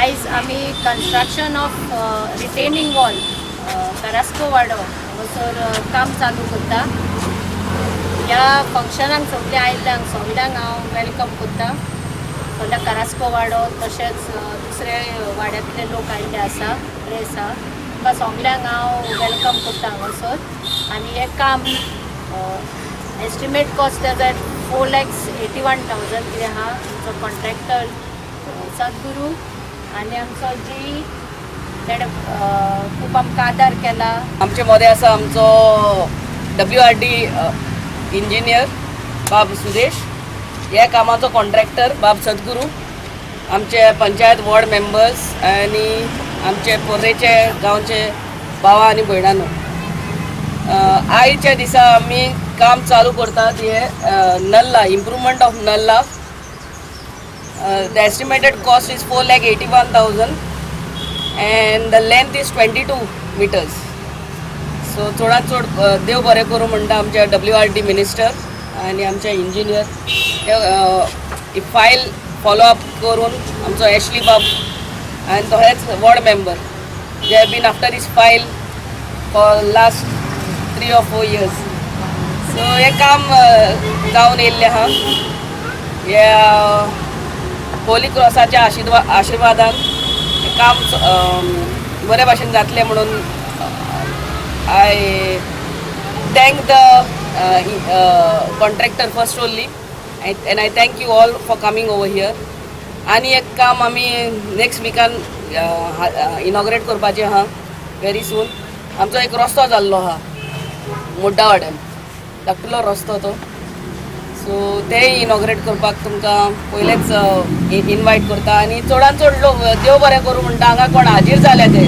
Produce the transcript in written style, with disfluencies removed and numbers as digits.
आयज आमी construction of retaining wall Carrasco वाडो हांगासर काम चालू करता. ह्या फंक्शनाक सगळे आयिल्ल्यांक सगल्यांक हांव welcome करता. सगल्या करास्को वाडो तशेंच दुसरे वाड्यांतले लोक आयिल्ले आसा, बरे आसा. तुमकां सगल्यांक हांव welcome करता हांगासर. आनी हें काम एस्टिमेट कॉस्ट तेजो 4,81,000 कितें आहा. आमचो कॉन्ट्रॅक्टर सद्गुरू आनी आमचो जी तेणे खूब आमकां आदार केला. आमचे मदें आसा आमचो डब्ल्यू आर डी इंजिनियर बाब सुदेश, ह्या कामाचो कॉन्ट्रॅक्टर बाब सद्गुरू, आमचे पंचायत वॉर्ड मेंबर्स आनी आमचे पोर्रेचे गांवचे भावा आनी भयणांनो, आयच्या दिसा आमी काम चालू करतात हे नल्ला, improvement of Nalla. The estimated cost is 4,81,000 and the length is 22 meters. So चडात चड देव बरें करूं म्हणटा आमच्या डब्ल्यू आर डी मिनिस्टर आनी आमचे इंजिनियर फायल फॉलो अप करून, आमचो एशली बाब आनी तहेच ward member, they have been after this file for last 3 or 4 years. So हें काम जावन येयल्लें आहा. ह्या होली क्रॉसाच्या आशिर्वादान हें काम बरे भाशेन जातलें म्हणून I thank the contractor first only and I thank you all for coming over here. आनी एक काम आमी नेक्स्ट विकान इनॉग्रेट करपाचें आहा व्हेरी सून. आमचो एक रस्तो जाल्लो आहा मुड्डावाड्यान, धाकटुलो रस्तो तो. सो तेय इनॉग्रेट करपाक तुमकां पयलेच इनवायट करता आनी चडान चड लोक, देव बरें करूं म्हणटा, हांगा कोण हाजीर जाल्या ते.